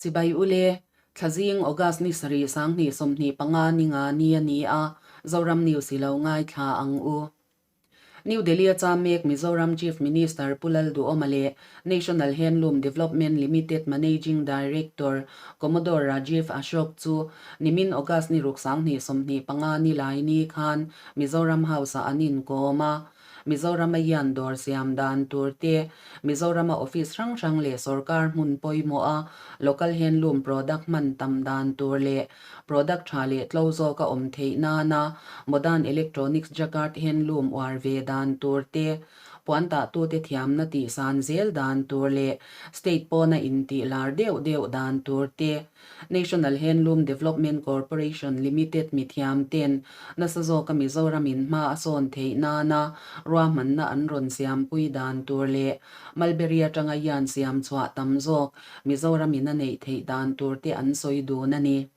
Chibai ule, Thlazing August ni sarih 2025 ni nga ni a ni a, Zoram News i lo ngaithla ang u. New Delhi a cham mek Mizoram Chief Minister Pu Lalduhoma leh National Handloom Development Limited Managing Director Commodore Rajiv Ashok chu nimin August ni ruk 2025 ni lai ni khan Mizoram House-ah an inkawm a. Mizorama hian dawr siam dan tur te, Mizorama office hrang hrang leh sorkar hmun pawimawh a local handloom product hman tam dan tur leh product tha leh tlo zawk a awm theih nana modern electronics jacquard handloom uar ve dan tur te, puan tahtute thiamna tihsan zel dan tur leh state pawna intih lar deuh deuh dan tur te, National Handloom Development Corporation Limited mithiam ten nasa zawka Mizoram in hma a sawn theih nana ruahmanna an rawn siampui dan tur leh Mulberry atanga hian siam chhuah tam zawk Mizoram in a neih theih dan tur te an sawi dun a ni.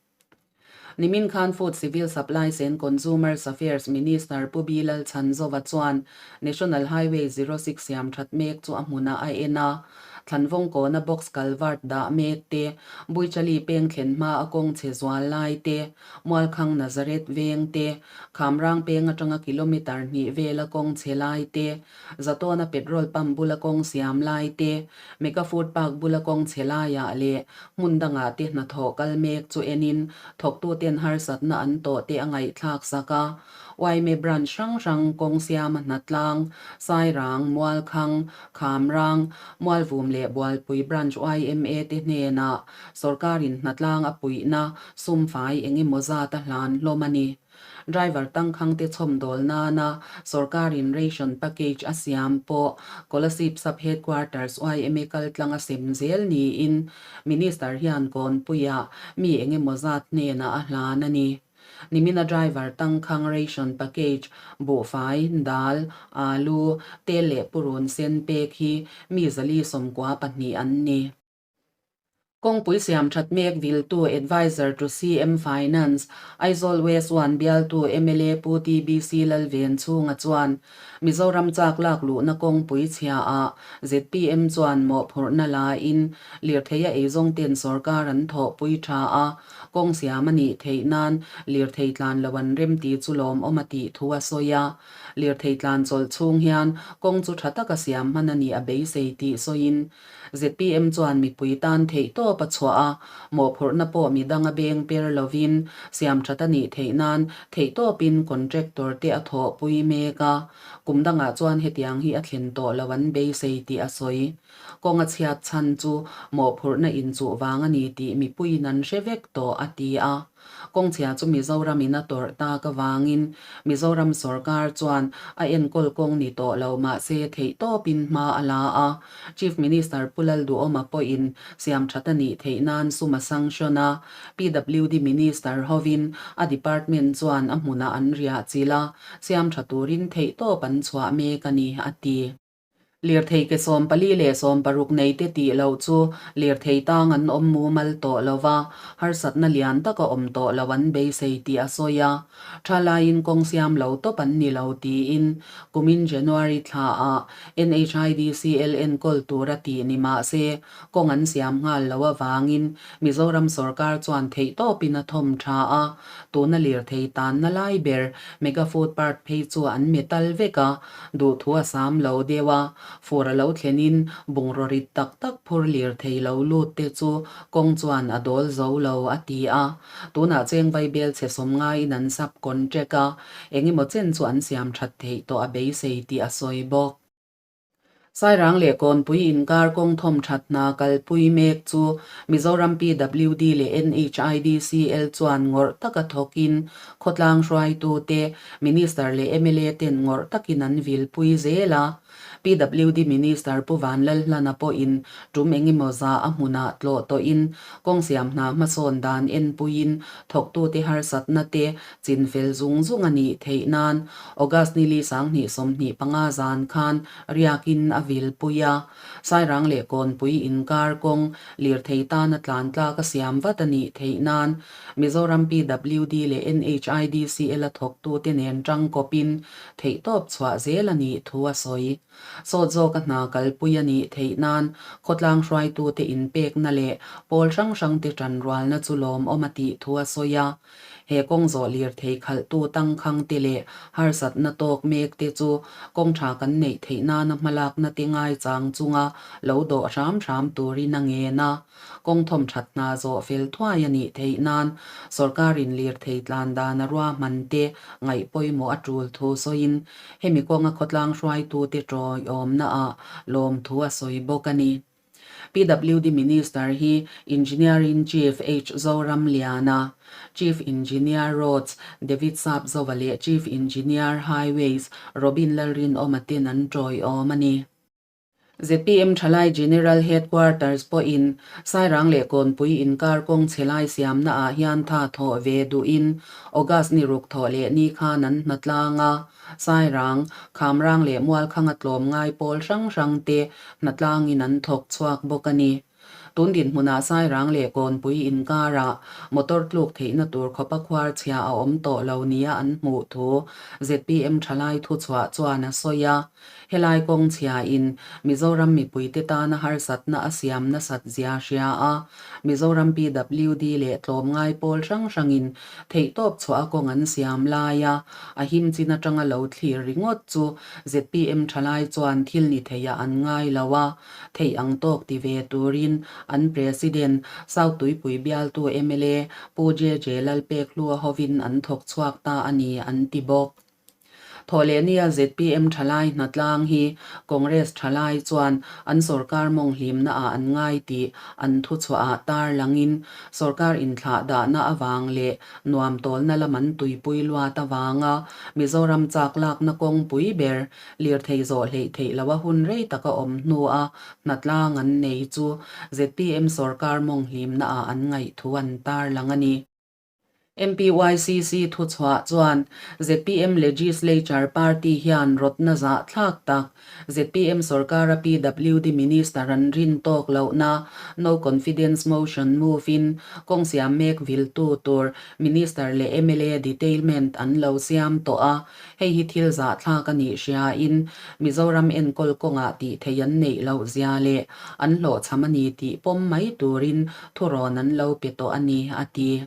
Nimin khan Food Civil Supplies and Consumers Affairs Minister Pu Bilal Chhanzova chuan National Highway 06 siam that mek chu a hmunah a en a. Thlanvawng kawna box culvert dah mek te, Buichali peng thlen hma a kawng chhe zual lai te, Mualkhang Nazareth veng te, Khamrang peng atanga kilometre hnih vela kawng chhe lai te, Zatawna petrol pump bula kawng siam lai te, Mega Food Park bula kawng chhe laiah leh hmun dangah te hnathawh kal mek chu enin thawktuten harsatna an tawh te a ngaihthlak sak a. Yma branch hrang hrang kawng siama hnatlang, Sairang, Mualkhang, Khamrang, Mualvum leh Bualpui branch yma te hnenah sorkarin hnatlang a puihna sumfai eng emaw zat a hlan hlawm a ni. Driver tangkhang te chhawmdawl nana sorkarin ration package a siam pawh Kolasib Sub Headquarters yma kaltlang a sem zel niin Minister hian Kawnpuiah mi eng emaw zat hnenah a hlan a ni. Nimina driver tangkhang ration package, buhfai, dal, alu, tel leh purun sen pek hi mi 492 an ni. Kawngpui siam that mek viltu Adviser to CM Finance, Aizawl West One bialtu mla Pu TBC Lalven chhunga chuan Mizoram chak lak luhna kawngpui chhia ah zpm chuan mawhphurhna la in lirthei a eizawng ten sorkar an thawhpui tha a, Kawng siam a nih theih nan lirthei tlan lo an rem ti chu lawmawm a tih thu a sawi a. Lirthei tlan chawlh chhung hian kawng chu tha taka siam hman a nih a beisei tih sawiin zpm chuan mipui tan theih tawp a chhuah a, mawhphurhna pawh midang a beng per lovin siam that a nih theih nan theih tawpin contractor te a thawhpui mek a. Kum dangah chuan hetiang hi a thlen tawh lo an beisei tih a sawi. Kawng a chhiat chhan chu mawhphurhna inchuh vang a ni tih mipuiin an hre vek tawh, a ti a. Kawngchhia chu Mizoram in a tawrh tak avangin Mizoram sorkar chuan a enkawl kawng ni tawh lo mahse theihtawpin hma a la a. Chief Minister Pu Lalduhoma pawhin siamthat a nih theih nan sum a sanction a. PWD Minister hovin a department chuan a hmunah an riah chilh a, siamtha turin theihtawp an chhuah mek a ni, a ti. Lirthei ke 14 leh 16 nei te tih loh chu lirthei tang an awm mumal tawh lo va, harsatna lian tak a awm tawh lo an beisei tih a sawi a. Tha laiin kawng siam lo tawp an ni lo tiin kumin January thla ah NHIDCL enkawl tur a tih ni mah se kawng an siam nghal lo avangin Mizoram sorkar chuan theihtawpin a thawm tha a, tuna lirthei tanna lai ber Mega Food Park phei chu an metal vek a, Duhthu a sam lo deuh a, fur a lo thlenin bungraw rit tak tak phur lir thei lo lut te chu kawng chuan a dawl zo lo a ti a. Tunah cheng vaibel chhe sawm ngaiin an sub contract a, eng emaw chen chu an siam that theih tawh a beisei tih a sawi bawk. Sairang leh Kawnpui inkar kawng thawm that hna kalpui mek chu Mizoram PWD leh NHIDCL chuan ngawrh taka thawkin Khawtlang hruaitute, Minister leh mla ten ngawrh takin an vilpui zel a. PWD Minister Pu Vanlalhlana pawhin tum engemaw za a hmunah tlawh tawhin kawng siam hna hmasawn dan enpuiin thawktute harsatna te chinfel zung zung a nih theih nan August nili 2025 zan khan riakin a vilpui a. Sairang leh Kawnpui inkar kawng lirthei tana tlan tlak a siam vat a nih theih nan Mizoram PWD leh NHIDCL a thawktute nen tangkawpin theihtawp chhuah zel a nih thu a sawi. Sawt zawka hna kalpui a nih theih nan khawtlang hruaitute inpekna leh pawl hrang hrangte ṭanrualna chu lawmawm a tih thu a sawi a. He kawng zawh lirthei khalhtu tangkhangte leh harsatna tawk mekte chu kawng ṭha kan neih theih nana hmalakna te ngaichang chunga lo dawh hram hram turin a ngen a. Kawng thawmṭhat hna zawh fel thuai a nih theih nan sawrkarin lirthei tlan dan a ruahman te ngaih pawimawh a ṭul thu sawiin hemi kawnga khawtlang hruaitute ṭawiawmnaah lawmthu a sawi bawk a ni. PWD Minister hi Engineer-in-Chief H. Zoramliana, Chief Engineer Roads David Sapzova leh Chief Engineer Highways Robin Lalrinawma ten an ṭawiawm a ni. Zpm Thalai General Headquarters pawhin Sairang leh Kawnpui inkar kawng chhe lai siamna ah hian tha thawh ve duhin August ni ruk thawh leh ni khan an hna tlang a. Sairang, Khamrang leh Mualkhanga tlawm ngai pawl hrang hrang te hna tlangin an thawk chhuak bawk a ni. Tun dinhmunah Sairang leh Kawnpui inkarah motor tluk theihna tur khawpa khuar chhia a awm tawh lo nia an hmuh thu zpm thalai thuchhuah chuan a sawi a. Helai kawng chhiain Mizoram mipuite tana harsatna a siam nasat zia hria a, Mizoram PWD leh tlawmngai pawl hrang hrangin theihtawp chhuah a kawng an siam laia a him chin atanga lo thlir ringawt chu zpm thalai chuan thil ni theiah an ngai lo a. Theih ang tawk ti ve turin an President, South Tuipui bialtu mla Pu JJ Lalpekhlua hovin an thawk chhuak ta a ni an ti bawk. Thawhlehnia zpm thalai hnatlang hi Congress thalai chuan an sorkar mawng hlimnaah an ngai tih an thuchhuahah tar langin sorkar inthlah dahna avang leh nuam tawlna lam an tuipui luat avanga Mizoram chak lakna kawngpui ber Lirthei zawh hleih theih loh a hun rei taka awm hnua hnatlang an nei chu zpm sorkar mawng hlimnaah an ngaih thu an tarlang a ni. MPYCC thuchhuah chuan zpm Legislature Party hian rawtna zah thlak tak zpm sorkara PWD Minister an rin tawk lohna No Confidence Motion move in kawng siam mek viltu tur Minister leh mla detailment an lo siam tawh a, Hei hi thil zahthlak a nih hriain Mizoram enkawl kawngah tih theih an neih loh zia leh an hlawhchham a ni tih pawm mai turin thurawn an lo pe tawh a ni, a ti.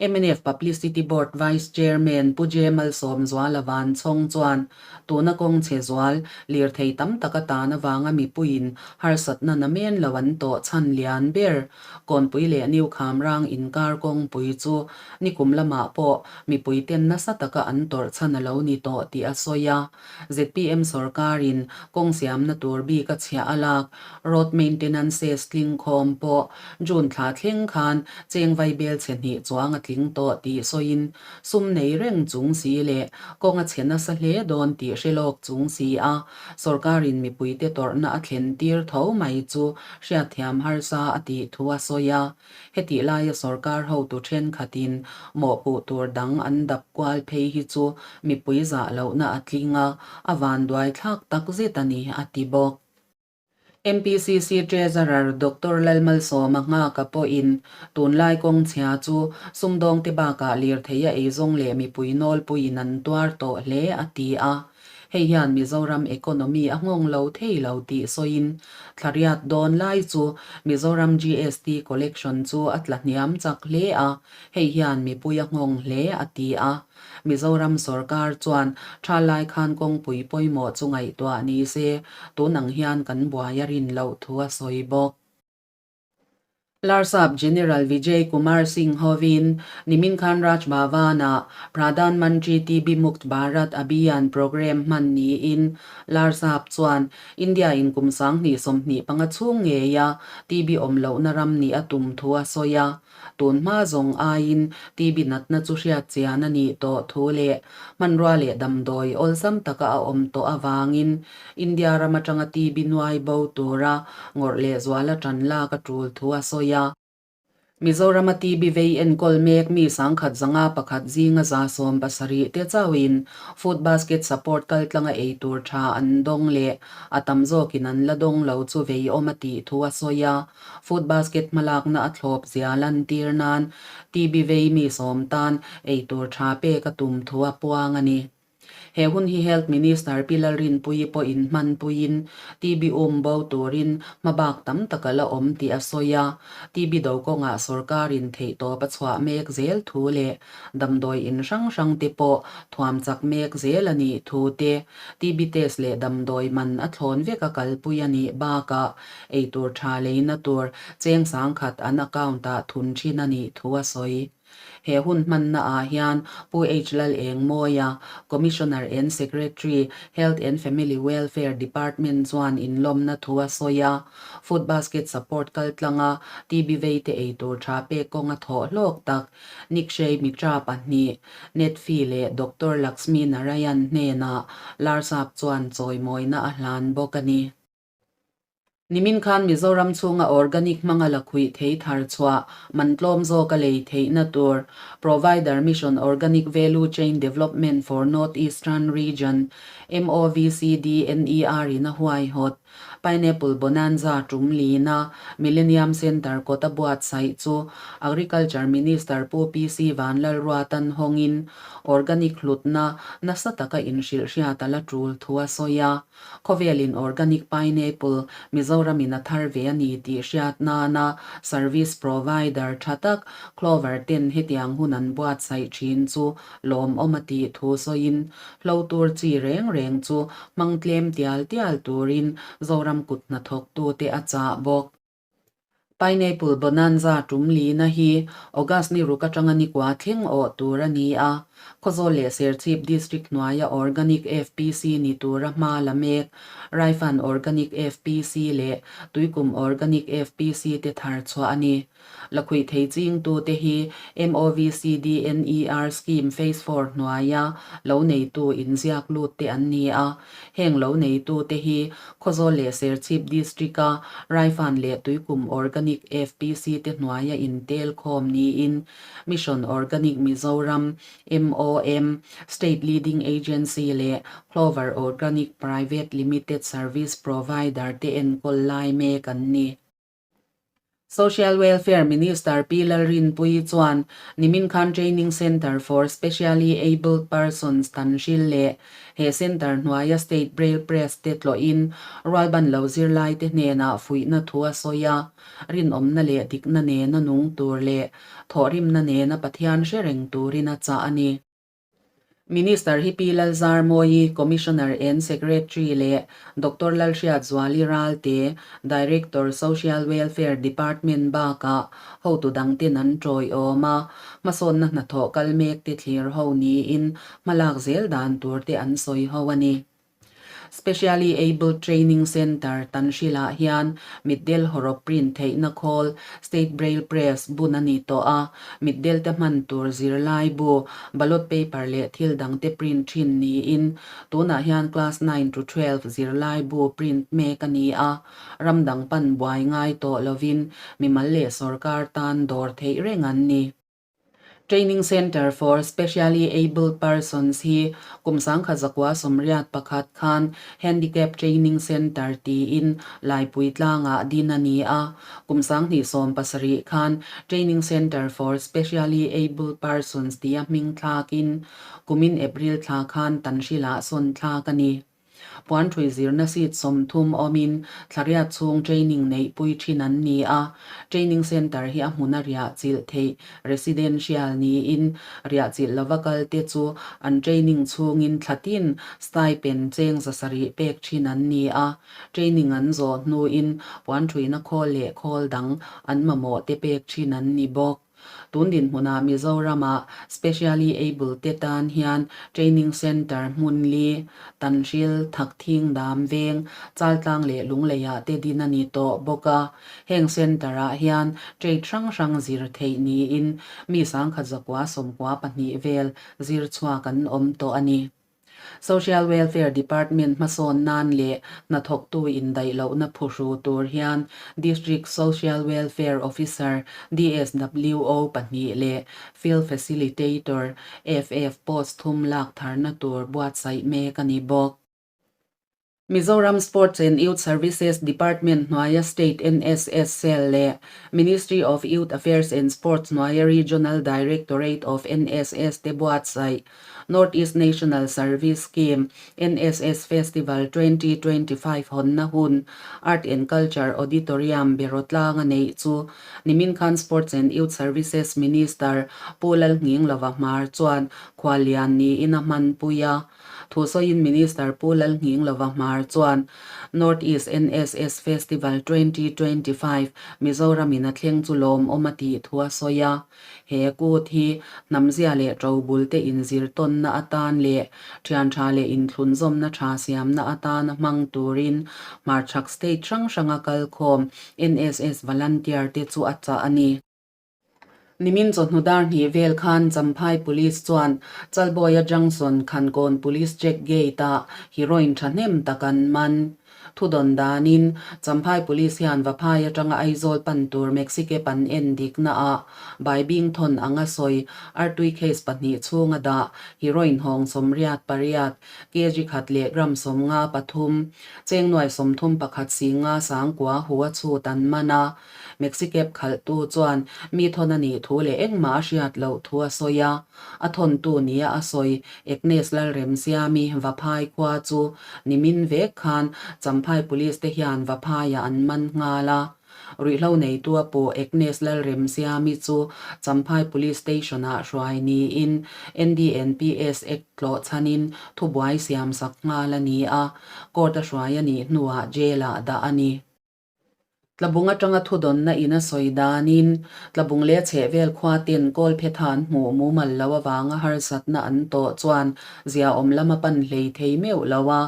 Mnf Publicity Board Vice Chairman Pu J Malsawmzuala Vanchhawng chuan tuna kawng chhe zual lirthei tam tak atan avanga mipuiin harsatna namen lo an tawh chhan lian ber Kawnpui leh New Khamrang inkar kawngpui chu nikum lamah pawh mipuiten nasa taka an tawrh chhan a lo ni tawh tih a sawi a. Zpm sorkarin kawng siamna tur bik a chhiah a lak, road maintenances tling khawm pawh June thla thleng khan cheng vaibel chhe hnih chuang a tling tawh tih sawiin sum nei reng chung si leh kawng a chhe nasa hle dawn tih hre lawk chung si a sorkarin mipuite tawrhna a thlen tir tho mai chu hriatthiam harsa a tih thu a sawi a. Hetih laia sorkar hotu thenkhatin mawhpuh tur dang an dap kual phei hi chu mipui zah lohna a tling a, a vanduai thlak tak zet a ni, a ti bawk. MPCC Treasurer Doctor Lalmalsawma Nghaka pawhin tunlai kawng chhia chu sumdawngte bakah lirthei a eizawng leh mipui nawlpuiin an tuar tawh hle a ti a. Hei hian Mizoram economy a nghawng lo thei lo tih sawiin thlariat dawn lai chu Mizoram GST collection chu a tla hniam chak hle a, hei hian mipui a nghawng hle a ti a. Mizoram sorkar chuan tha lai khan kawngpui pawimawh chu ngaihtuah ni se tun ang hian kan buai a rin loh thu a sawi bawk. Larsap General Vijay Kumar Singh hovin nimin khan Raj Bhavan-ah Pradhan Mantri TB Mukt Bharat Abhiyan programme hman niin Larsap chuan India-in kum 2025 chhung ngeia TB awm lohna ram nih a tum thu a sawi a. Tun hma zawng aiin TB natna chu hriat chian a nih tawh thu leh hmanrua leh damdawi awlsam taka a awm tawh avangin India ram atanga TB nuai bo tura ngawrh leh zuala tan lak a tul thu a sawi a. Mizorama TB vei enkawl mek mi 101 zinga 70 te chauhin food basket support kaltlanga ei tur tha an dawng leh a tam zawkin an la dawng lo chu vei awm a tih thu a sawi a. Food basket hmalakna a thlawp zia lantir nan TB vei mi sawm tan ei tur tha pek a tum thu a puang a ni. He hun hi Health Minister Pi Lalrinpuii pawhin hmanpuiin TB um bo turin hmabak tam tak a la awm tih a sawi a. TB do kawngah sorkarin theihtawp a chhuah mek zel thu leh damdawi in hrang hrang te pawh thuam chak mek zel a nih thu te, TB test leh damdawi man a thlawn vek a kalpui a nih bakah eitur tha leina tur cheng sangkhat an account-ah thun thin a nih thu a sawi. He hun hmanna ah hian Pu H Lalengmawia, Commissioner and Secretary, Health and Family Welfare Department chuan inlawmna thu a sawi a. Food Basket Support kaltlanga TB veite eitur tha pek kawnga thawh hlawk tak Nikshay Mitra pahnih, Netfi leh Doctor Laxmi Narayan hnenah Larsap chuan chawimawina a hlan bawk a ni. Nimin khan Mizoram chhunga organic hmanga la khuih thei thar chhuah man tlawm zawka lei theihna tur Provider Mission Organic Value Chain Development for North Eastern Region, MOVCDNER, in a huaihawt Pineapple Bonanza tum lina Millennium Centre kawta buatsaih chu Agriculture Minister Pu PC Vanlalruatan hawngin organic hlutna nasa taka inhrilhhriat a la tul thu a sawi a. Khawvelin organic pineapple Mizoramin a thar ve a ni tih hriat nana service provider tha tak Clover ten hetiang hun an buatsaih thin chu lawmawm a tih thu sawiin hlo tur chi reng reng chu hmang tlem tial tial turin Zoram kut hnathawktute a chah bawk. Pineapple Bonanza tum lina hi August ni ruk atanga ni kua thleng awh tur a ni a, Khawzawl leh Serchhip District hnuaia Organic FPC ni tura hma la mek Raifan Organic FPC leh Tuikum Organic FPC te thar chhuah a ni. Lakhuih thei chingtute hi MOVCDNER Scheme Phase Four hnuaia lo neitu inziak lut te an ni a. Heng lo neitute hi Khawzawl leh Serchhip District-a Raifan leh Tuikum Organic FPC te hnuaia intel khawm niin Mission Organic Mizoram, MOM, State Leading Agency leh Clover Organic Private Limited Service Provider te enkawl lai mek an ni. Social Welfare Minister Pi Lalrinpuii chuan nimin khan Training Centre for Specially Abled Persons Tanhril leh he centre hnuaia State Braille Press te tlawhin rualban lo zirlaite hnenah fuihna thu a sawi a, rinawmna leh dikna nena nung tur leh thawhrimna nena Pathian hre reng turin a chah a ni. Minister hi Pi Lalzarmawi, Commissioner and Secretary leh Doctor Lalhriatzuali Ralte, Director, Social Welfare Department bakah hotu dangten an tawiawm a, hmasawnna hnathawh kal mekte thlir ho niin hmalak zel dan turte an sawi ho a ni. Specially Abled Training Centre Tanhrilah hian mitdel hawrawp print theihna khawl, State Braille Press, bun a ni tawh a, mitdel te hman tur zirlai bu, ballot paper leh thil dang te print thin niin tunah hian class 9 to 12 zirlai bu print mek a ni a, ram dang pan buai ngai tawh lovin mimal leh sorkar tan dawr theih reng an ni. Training Centre for Specially Abled Persons hi kum 1981 khan Handicap Training Centre tiin Laipui tlangah din a ni a, kum 2017 khan Training Centre for Specially Abled Persons tia hming thlakin kumin April thla khan Tanhrilah sawn thlak a ni. Puanṭhui zirna seat 30 awmin thlariat chhung training neihpui ṭhin an ni a. Training centre hi a hmuna riah chilh theih residential niin riah chilh lova kalte chu an training chhungin thlatin stipend cheng 700 pek ṭhin an ni a. Training an zawh hnuin puanṭhuina khawl leh khawl dang an mamawh te pek ṭhin an ni bawk. Tun dinhmunah Mizoramah Specially Abled te tan hian Training Centre hmun li, Tanhril, Thakthing, Dam Veng, Chaltlang leh Lungleiah te din a ni tawh bawk a. Heng centre-ah hian trade hrang hrang zir theih niin mi 1192 vel zir chhuak an awm tawh a ni. Social Welfare Department hmasawn nan leh hnathawktu indaih lohna phuhru tur hian District Social Welfare Officer, DSWO, pahnih leh Field Facilitator, FF, post thum lak tharna tur buatsaih mek a ni bawk. Mizoram Sports and Youth Services Department hnuaia State NSS Cell leh Ministry of Youth Affairs and Sports hnuaia Regional Directorate of NSS te buatsaih North East National Service Scheme, NSS, Festival 2025 hawnna hun Art and Culture Auditorium Berawtlang a neih chu nimin khan Sports and Youth Services Minister Pu Lalnghinglova Hmar chuan khuallian niin a hmanpui a. Thusawiin Minister Pu Lalnghinglova Hmar chuan North East NSS Festival 2025 Mizoramin a thleng chu lawmawm a tih thu a sawi a. He kut hi hnamzia leh ṭobul te inzirtawnna atan leh ṭhian ṭha leh inthlunzawmna ṭha siamna atana hmang turin hmarchhak state hrang hranga kalkhawm NSS volunteer te chu a chah a ni. Nimin chawhnu dar hnih vel khan Champhai Police chuan Chalbawia Junction Khankawn Police Check Gate-ah heroin thahnem tak an man. Thudawn danin Champhai Police hian Vaphai atanga Aizawl pan tur Maxicab an en diknaah Baibing thawn anga sawi artui case pahnih chhunga dah heroin hawng 88, kg khat leh gram 53, cheng nuai 31 singa sangkua hu a chhut an man a. Maxicab khalhtu chuan mi thawn a nih thu leh engmah a hriat loh thu a sawi a, a thawntu nia a sawi Agnes Lalremsiami Vaphai khua chu nimin vek khan Champhai Police te hian Vaphaiah an man nghal a. Ruihhlo neitu a pawh Agnes Lalremsiami chu Champhai Police Station-ah hruai niin NDNPS Act tlawh chhanin thubuai siamsak nghal a ni a, court a hruai a nih hnuah jail-ah dah a ni. Tlabung atanga thudawnna in a sawi danin, Tlabung leh chhehvel khua ten Kawlphetha an hmuh mumal lo avanga harsatna an tawh chuan ziaawm lam a pan hlei thei meuh lo a.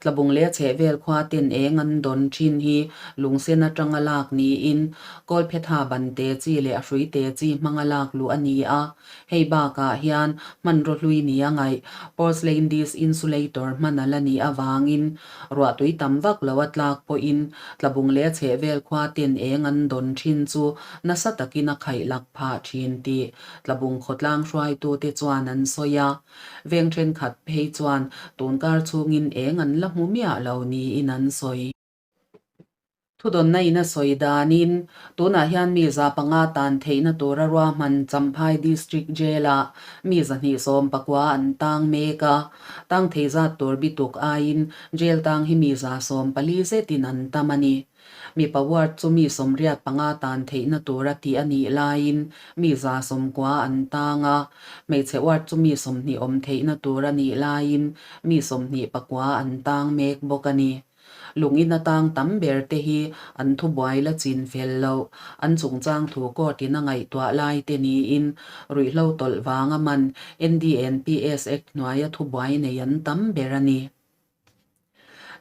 Tlabung leh chhehvel khua ten eng an dawn thin hi lungsen atanga lak niin, Kawlphetha ban te chi leh a hrui te chi hmanga lak luh a ni a. Hei bakah hian hmanraw hlui nia ngaih porcelain dish insulator hman a la nih avangin ruahtui tam vak lo a tlak pawhin tlabung leh chhehvel khua ten eng an dawn thin chu nasa takin a khaihlak phah thin tih tlabung khawtlang hruaitute chuan an sawi a. Veng thenkhat phei chuan tunkar chhungin eng an la hmu miah lo niin an sawi. Thudawnna in a sawi danin, tunah hian mi 500 tan theihna tura ruahman Champhai District Jail-ah mi 219 an tang mek a, tang thei zat tur bituk aiin jail tang hi mi 140 zetin an tam a ni. Mipa ward chu mi 85 tan theihna tura tih a nih laiin mi 90 an tang a, hmeichhe ward chu mi 20 awm theihna tur a nih laiin mi 29 an tang mek bawk a ni. Lungin atang tam ber te hi an thubuai la chin fel loh, an chungchang thu court in a ngaihtuah lai te niin ruihhlo tawlh vanga man NDNPS Act hnuaia thubuai nei an tam ber a ni.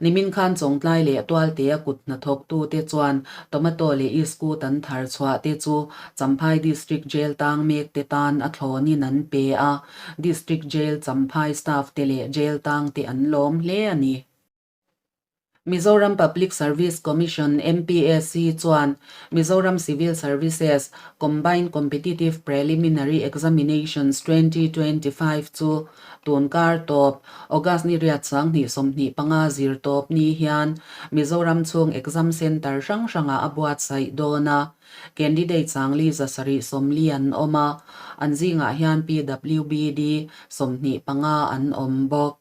Nimin khan Chawngtlai leh Tualtea kut hnathawktu te chuan tomato leh iskut an thar chhuah te chu Champhai District Jail tang mek te tan a thlawnin an pe a, District Jail Champhai staff te leh jail tang te an lawm hle a ni. Mizoram Public Service Commission, MPSC, chuan Mizoram Civil Services Combined Competitive Preliminary Examinations 2025 chu tun kar tawp August ni riat 2025 zir tawp ni hian Mizoram chhung exam centre hrang hrangah a buatsaih dawn a. Candidate 740 an awm a, an zingah hian PWBD 25 an awm bawk.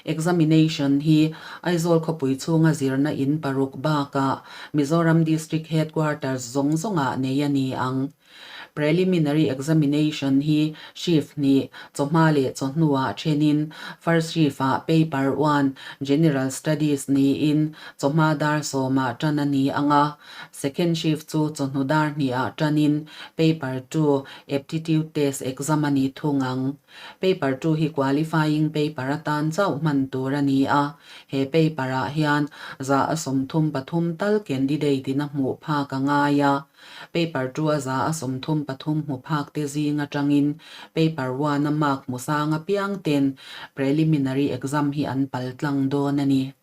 Examination hi Aizawl khawpui chhunga zirna in paruk bakah Mizoram District Headquarters zawng zawngah nei a ni ang. Preliminary Examination hi shift hnih, chawhma leh chawhnuah thenin first shift-ah Paper one, General Studies niin chawhma dar sawmah tan a ni ang a, second shift chu chawhnu dar hnihah tanin Paper two, Aptitude Test exam a ni thung ang. Paper two hi qualifying paper atan chauh hman tur a ni a, he paper ah hian 33 tal candidate in a hmuh phak a ngai a. Paper two a 33 hmu phak te zing atangin paper one a mark hmu sang apiang ten preliminary exam hi an pal tlang dawn a ni.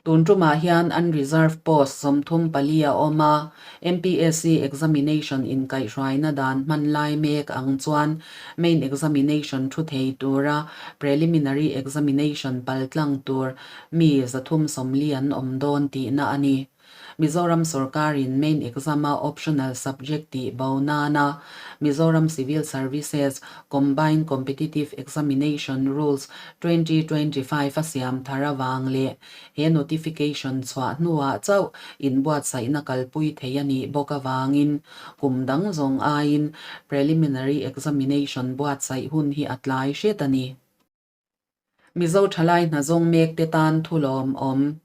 Tun tumah hian unreserved post 34 a awm a, MPSC examination inkaihhruaina dan hman lai mek ang chuan main examination thu thei tura preliminary examination paltlang tur mi 340 an awm dawn tihna a ni. Mizoram sorkarin main exam-a optional subject tih bo nana Mizoram Civil Services Combined Competitive Examination Rules 2025 a siam thar avang leh he notification chhuah hnuah chauh inbuatsaihna kalpui thei a nih bawk avangin kum dang zawng aiin preliminary examination buatsaih hun hi a tlai hret a ni. Mizo thalai hna zawng mek te tan thu lawmawm.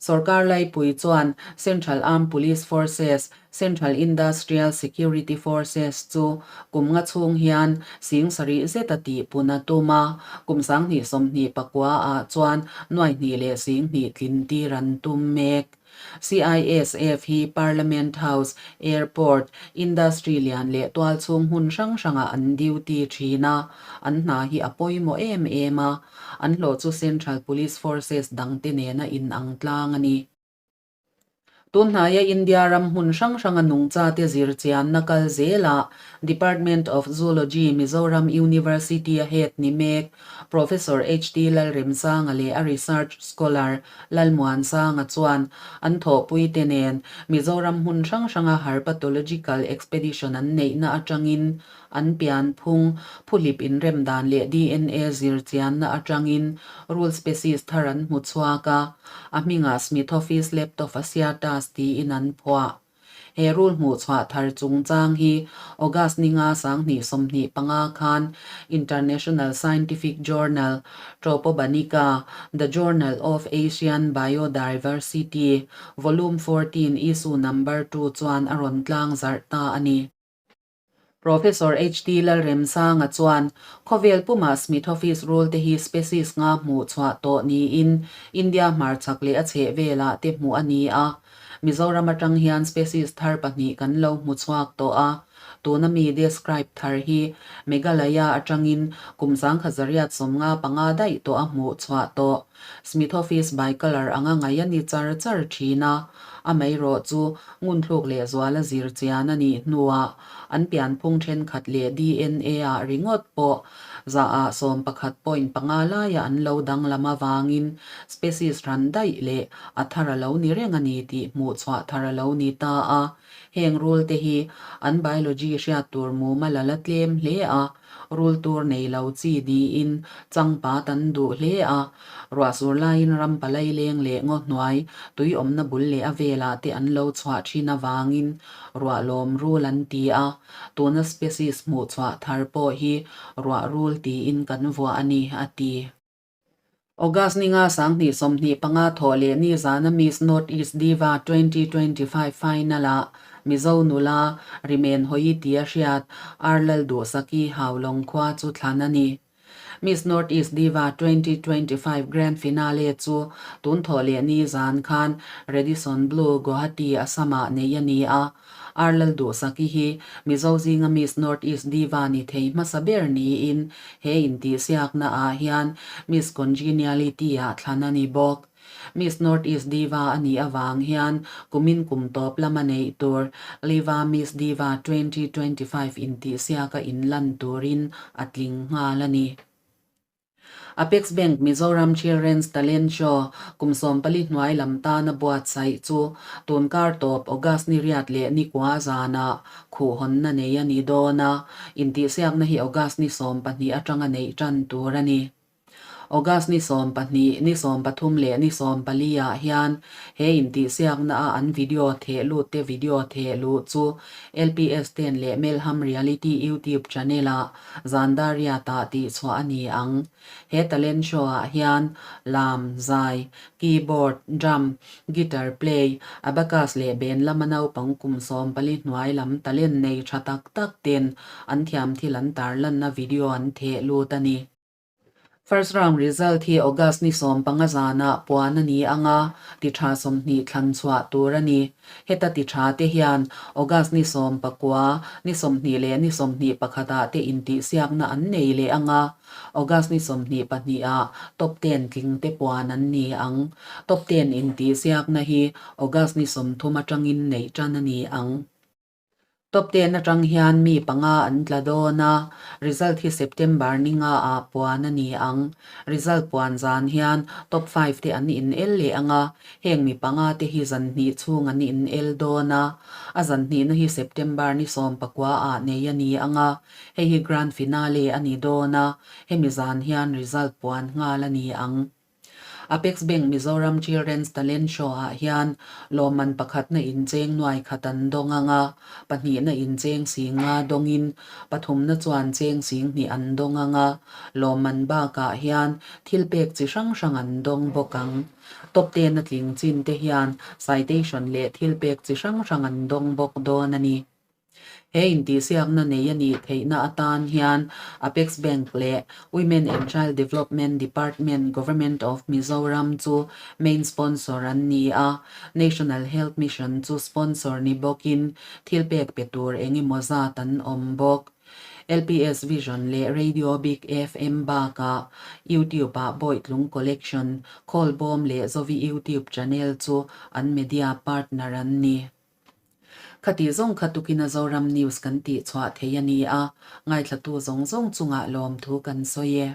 Sorkar laipui chuan Central Armed Police Forces, Central Industrial Security Forces chu kum nga chhung hian sing sarih zeta tih pun a tum a, kum 2029 ah chuan nuai hnih leh sing hnih tlin tir an tum mek. CISF hi Parliament House, Airport, Industry lian leh tualchhung hmun hrang hrangah an duty thin a, an hna hi a pawimawh em em a, an hlawh chu Central Police Forces dangte nena inang tlang a ni. Tunhnaia India ram hmun hrang hranga nungchate zir chianna kal zelah Department of Zoology, Mizoram University-a head ni mek Professor HT Lalremsanga leh a research scholar Lalmuansanga chuan an thawhpuite nen Mizoram hmun hrang hranga herpetological expedition an neihna atangin an pianphung, phuhlip inrem dan leh DNA zir chianna atangin rul species thar an hmu chhuak a, a hmingah Smithophis leptofasciatus tiin an phuah. He rul hmuhchhuah thar chungchang hi August ninga 2025 khan International Scientific Journal Tropobanica, The Journal of Asian Biodiversity, Volume 14, Issue Number 2 chuan a rawn tlang zarh ta a ni. Professor HT Lalremsanga chuan, Khawvel pumah Smithophis rul te hi species nga hmuh chhuah tawh niin India hmarchhak leh a chhehvelah te hmuh a ni a. Mizoram atang hian species thar pahnih kan lo hmu chhuak tawh a. Tuna mi describe thar hi Meghalaya atangin kum 1995 daih tawh a hmuh chhuah tawh. Smithophis bicolor anga ngaih a ni char char thin a. Amaherawh chu Ngunthluk leh zuala zir chian a nih hnuah an pianphung thenkhat leh DNA ah ringawt pawh zaah 11.5 laia an lo danglam avangin species hran daih leh a thar a lo ni reng a ni tih hmuhchhuah thar a lo ni ta a. Heng rul te hi an biology hriat tur mumal a la tlem hle a. Rul tur nei lo chi niin changpat an duh hle a, ruahsur laiin ram palai leng leh ngaw hnuai tui awmna bul leh a velah te an lo chhuah thin avangin ruah lawm rul an ti a, tuna species hmuh chhuah thar pawh hi ruah rul tiin kan vuah a ni, a ti. August ninga 2025 thawh leh ni zana Miss North East Diva 2025 final-ah Mizo nula Rimen Hawi tia hriat Ar Lalduhsaki Haulawng khua chu thlan a ni. Miss North East Diva 2025 Grand Finale chu tun thawh leh ni zan khan Radisson Blu, Guwahati, Assam-ah neih a ni a. Ar Lalduhsaki hi Mizo zinga Miss North East Diva ni thei hmasa ber niin he intihsiakna ah hian Miss Congeniality ah thlan a ni bawk. Miss North East Diva a nih avang hian kumin kum tawp lama neih tur Liva Miss Diva 2025 intihsiaka inlan turin a tling nghal a ni. Apex Bank Mizoram Children's Talent Show kum 14 hnuai lam tana buatsaih chu tunkar tawp August ni riat leh ni kua zanah khuhhawnna nei a ni dawn a, intihsiakna hi August ni 12 atanga neih tan tur a ni. August ni 12, ni 13 leh ni 14 ah hian he intihsiakna a an video theh lut te video theh luh chu LPS ten leh Melham Reality YouTube channel ah Zandariata tih chhuah a ni ang. He talent show ah hian lam, zai, keyboard, drum, guitar play, abacus leh ben lama naupang kum 14 hnuai lam talent nei tha tak tak ten an thiam thil an tarlanna video an theh lut a ni. First round result hi August ni 15 zanah puan a ni ang a, ti tha 20 thlan chhuah tur a ni. Heta ti tha te hian August ni 19, ni 20 leh ni 21 ah te intihsiakna an nei leh ang a, August ni 22 ah top ten tling te puan an ni ang. Top ten intihsiakna hi August ni 30 atangin neih tan a ni ang. Top ten atang hian mi panga an tla dawn a, result hi September ni nga ah puan a ni ang. Result puan zan hian top five te an in el leh ang a, heng mi panga te hi zan hnih chhung an in el dawn a. A zan hnihna hi September ni 19 ah nei a ni ang a, hei hi grand finale a ni dawn a, hemi zan hian result puan nghal a ni ang. Apex Bank Mizoram Children's Talent Show ah hian lawmman pakhatna incheng nuai khat an dawng ang a, pahnihna incheng sing nga dawngin pathumna chuan cheng sing hnih an dawng ang a, lawmman bakah hian thil pek chi hrang hrang an dawng bawk ang. Top ten a tling chin te hian citation leh thil pek chi hrang hrang an dawng bawk dawn a ni. He intihsiakna nei a nih theihna atan hian Apex Bank leh Women and Child Development Department, Government of Mizoram chu main sponsor an ni a, National Health Mission chu sponsor ni bawkin thil pek pe tur eng emaw zat an awm bawk. LPS Vision leh Radio Big FM bakah YouTube-ah Bawitlung Collection, Khawlbawm leh Zovi YouTube channel chu an media partner an ni. Khatih zawng kha tukin a Zoram News kan tih chhuah thei a ni a, ngaithlatu zawng zawng chungah lawmthu kan sawi e.